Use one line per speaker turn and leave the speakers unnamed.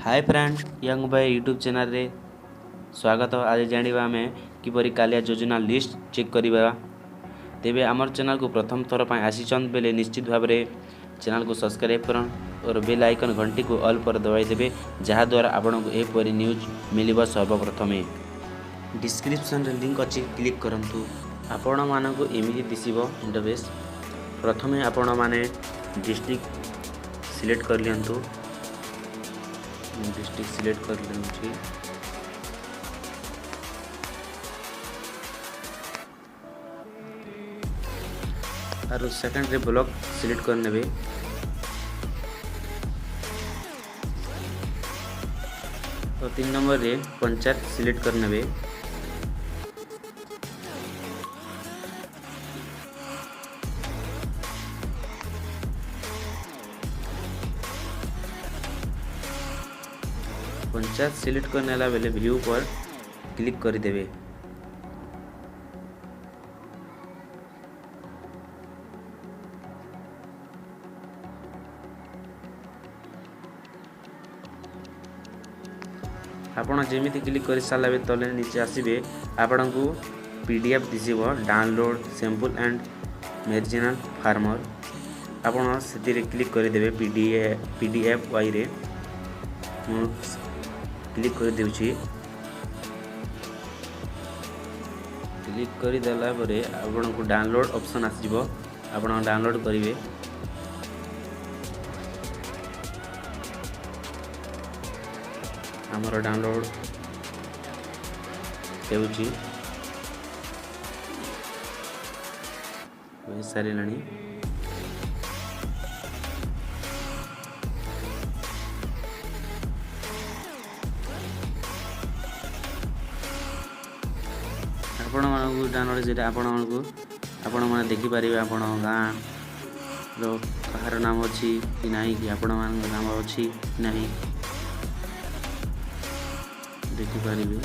ହାଏ friend, young boy YouTube ଚ୍ୟାନେଲରେ ସ୍ୱାଗତ। ଆଜି ଜାଣିବା ଆମେ କିପରି କାଳିଆ ଯୋଜନା ଲିଷ୍ଟ ଚେକ୍ କରିବା। ତେବେ ଆମର ଚ୍ୟାନେଲକୁ ପ୍ରଥମ ଥର ପାଇଁ ଆସିଛନ୍ତି ବେଲେ ନିଶ୍ଚିତ ଭାବରେ ଚ୍ୟାନେଲକୁ ସବସ୍କ୍ରାଇବ୍ କରନ୍ ଓ ବେଲ୍ ଆଇକନ୍ ଘଣ୍ଟିକୁ ଅଲ୍ ପରେ ଦବାଇ ଦେବେ, ଯାହାଦ୍ୱାରା ଆପଣଙ୍କୁ ଏପରି ନ୍ୟୁଜ୍ ମିଳିବ ସର୍ବପ୍ରଥମେ। ଡିସ୍କ୍ରିପ୍ସନ୍ରେ ଲିଙ୍କ୍ ଅଛି, କ୍ଲିକ୍ କରନ୍ତୁ। ଆପଣମାନଙ୍କୁ ଏମିତି ଦିଶିବ ଇଣ୍ଟରଫେସ୍। ପ୍ରଥମେ ଆପଣମାନେ ଡିଷ୍ଟ୍ରିକ୍ଟ ସିଲେକ୍ଟ କରିନିଅନ୍ତୁ। ମୁଁ ଡିଷ୍ଟ୍ରିକ୍ଟ ସିଲେକ୍ଟ କରିନେଉଛି। ଆରୁ ସେକେଣ୍ଡରେ ବ୍ଲକ୍ ସିଲେକ୍ଟ କରିନେବେ। ତ 3 ନମ୍ବରରେ ପଞ୍ଚାୟତ ସିଲେକ୍ଟ କରିନେବେ। ପଞ୍ଚାୟତ ସିଲେକ୍ଟ କରିନେଲା ବେଲେ ଭ୍ୟୁ ଉପରେ କ୍ଲିକ୍ କରିଦେବେ। ଆପଣ ଯେମିତି କ୍ଲିକ୍ କରିସାରିଲା ପରେ ତଲେ ନିଚେ ଆସିବେ, ଆପଣଙ୍କୁ PDF ଦିଶିବ, ଡାଉନଲୋଡ଼ ସାମ୍ପଲ୍ ଆଣ୍ଡ ମେରିଜିନାଲ୍ ଫାର୍ମର। ଆପଣ ସେଥିରେ କ୍ଲିକ୍ କରିଦେବେ। PDF ୱାଇରେ ମୁଁ କ୍ଲିକ୍ କରିଦେଉଛି। କ୍ଲିକ୍ କରିଦେଲା ପରେ ଆପଣଙ୍କୁ ଡାଉନଲୋଡ଼ ଅପସନ୍ ଆସିଯିବ। ଆପଣ ଡାଉନଲୋଡ଼ କରିବେ। ଆମର ଡାଉନଲୋଡ଼ ହେଉଛି, ହୋଇସାରିଲାଣି। ଆପଣମାନଙ୍କୁ ଡାଉନଲୋଡ଼ ସେଇଟା ଆପଣମାନଙ୍କୁ ଆପଣମାନେ ଦେଖିପାରିବେ, ଆପଣ ଗାଁର କାହାର ନାମ ଅଛି କି ନାହିଁ, କି ଆପଣମାନଙ୍କ ନାମ ଅଛି କି ନାହିଁ ଦେଖିପାରିବେ।